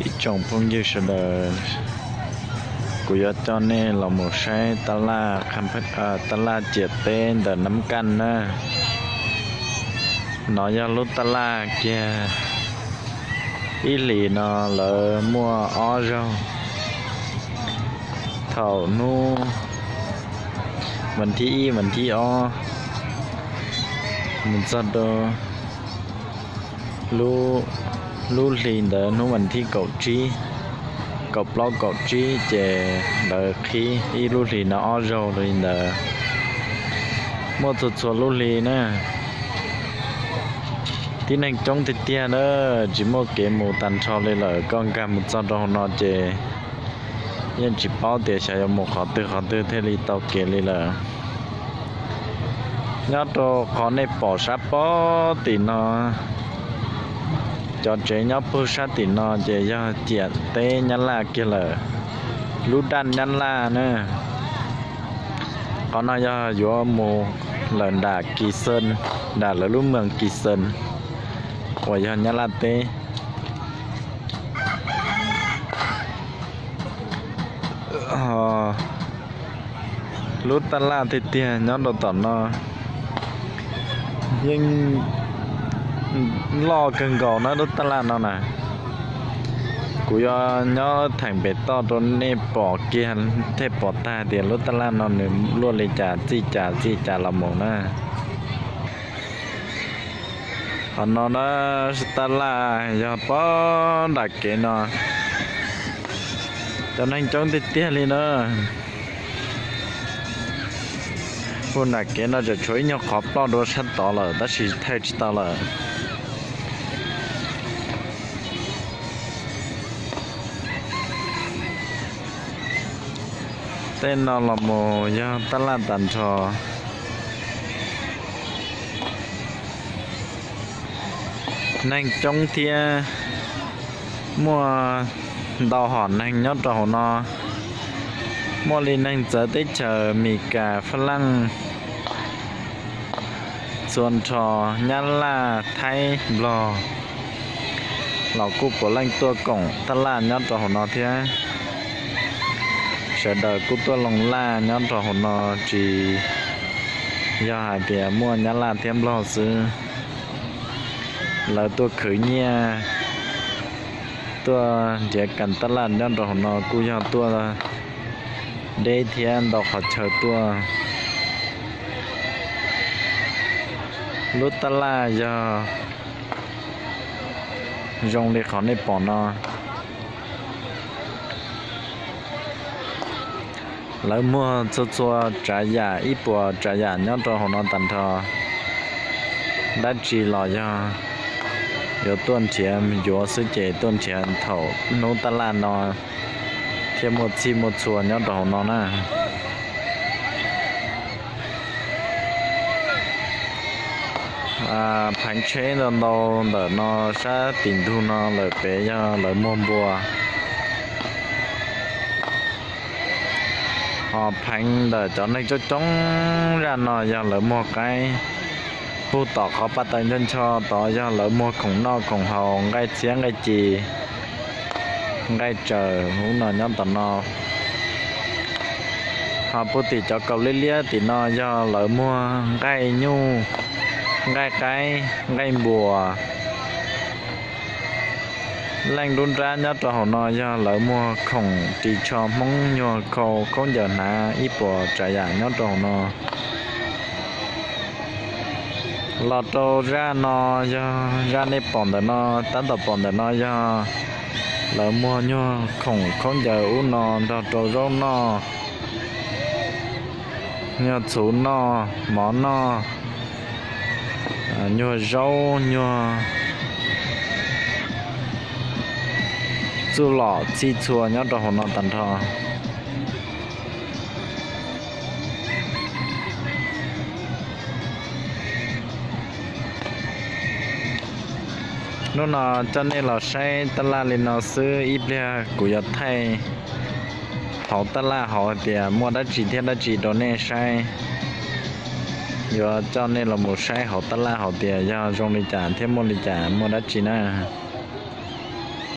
Ib tsoom phooj ywg sawv daws, kuv yuav coj nej los mus saib taj laj, taj laj ciam teb ntawm Nab Kaj na. No yog lub taj laj kiag, ib hlis no lawv muaj ob zaug. Thaum hnub vas thib ib, vas thib ob, mus txog rau lub hli ntawd hnub vas thib kaum tsib, kaum plaub kaum tsib ces lawv qhib ib lub hlis no ob zaug li ntawd. Muaj txhua txhua lub hli na. Tib neeg coob tiag tiag na, tsis muaj kev mus tag nrho li lawm. Koj nkag mus txog rau hauv no ces yeej tsis paub tias xyov yuav mus qhov twg qhov twg thiaj li tau kev li lawm. Nyob rau qhov nej pom sab pob tim no, cov tsev nyob puag sab tim no ces yog ciam teb Nyab Laj kiag lawm, lub daj Nyab Laj na. Qhov no yog yuav mus lawm nram Kis Xees, nram lawv lub moos Kis Xees uas yog Nyab Laj teb. Lub taj laj tiag tiag nyob rau tom no yeej loj kawg nkaus na lub taj laj no na. Kuv yuav nyob theem pem toj rau nej pom kiag thiaj pom tag tias lub taj laj no nws luaj li cas, txij cas txij cas los mus na. Qhov no na, taj laj yog pob nram kev no, cov neeg coob tiag tiag li na. Puag nram kev no tseem tshuav ib nyuag qhov ploj dua sab tod lawm tab sis thaij tsis tau lawm. Tej no los mus yog taj laj tag nrho. Neeg coob thiab, muaj ntau hom neeg nyob rau hauv no. Muaj li neeg txawv teb chaws Mes Kas, Fab Laj, txhua nrho, Nyab Laj, Thaib, Nplog los kuj puav leej tuaj koom taj laj nyob rau hauv no thiab. Sawv daws kuj tuaj loo laj nyob rau hauv no, tsis yog hais tias muaj Nyab Laj thiab Nplog xwb. Lawv tuaj khwv nyiaj, tuaj nrhiav kas taj laj nyob rau hauv no kuj yog tuaj deb thiab ntau qhov chaw tuaj. Lub taj laj yog zoo li qhov nej pom no. Lawv muag txhua txhua tsav yam, ib puas tsav yam nyob rau hauv no tag nrho. Dab tsi los yog yuav tuaj nrhiav yuav xwb ces tuaj nrhiav thaum hnub taj laj no thiaj muaj txhij muaj txhua nyob rau hauv no na. Pheev tsheb ntau ntau ntawm no sab tim ntug no lawm pem yog lawv muag npua. Ho pheev ntawm cov neeg coob coob zaj no yog lawv muag qaib. Puag tom qhov paj taws ncho ncho tod yog lawv muag khoom noj khoom haus, nqaij txhiab nqaij ci, nqaij tsaws ub no nyob tom no. Ho puag tim cov kaus liab liab tim no yog lawv muag nqaij nyuj, nqaij qaib, nqaij npuas. Leej nruab nrab nyob rau hauv no yog lawv muag khoom ris tsho Hmoob nyuag khau khaub ncaws hnav ib puas tsav yam nyob rau hauv no. Los rau zaj no yog zaj nej pom ntawm no, tab tom pom ntawm no yog lawv muag nyuag khoom khaub ncaws ub no nrog rau zaub noj, nyuag txhuv noj, mov noj, nyuag zaub, nyuag txuj lom txhij txhua nyob rau hauv no tag nrho. Hnub no coj nej los saib taj laj li no xwb, ib pliag kuv yuav thaij hauv taj laj hauv hais tias muaj dab tsi thiab dab tsi rau nej saib. Yuav coj nej los mus saib hauv taj laj hauv tias yog zoo li cas thiab muaj li cas, muaj dab tsi na.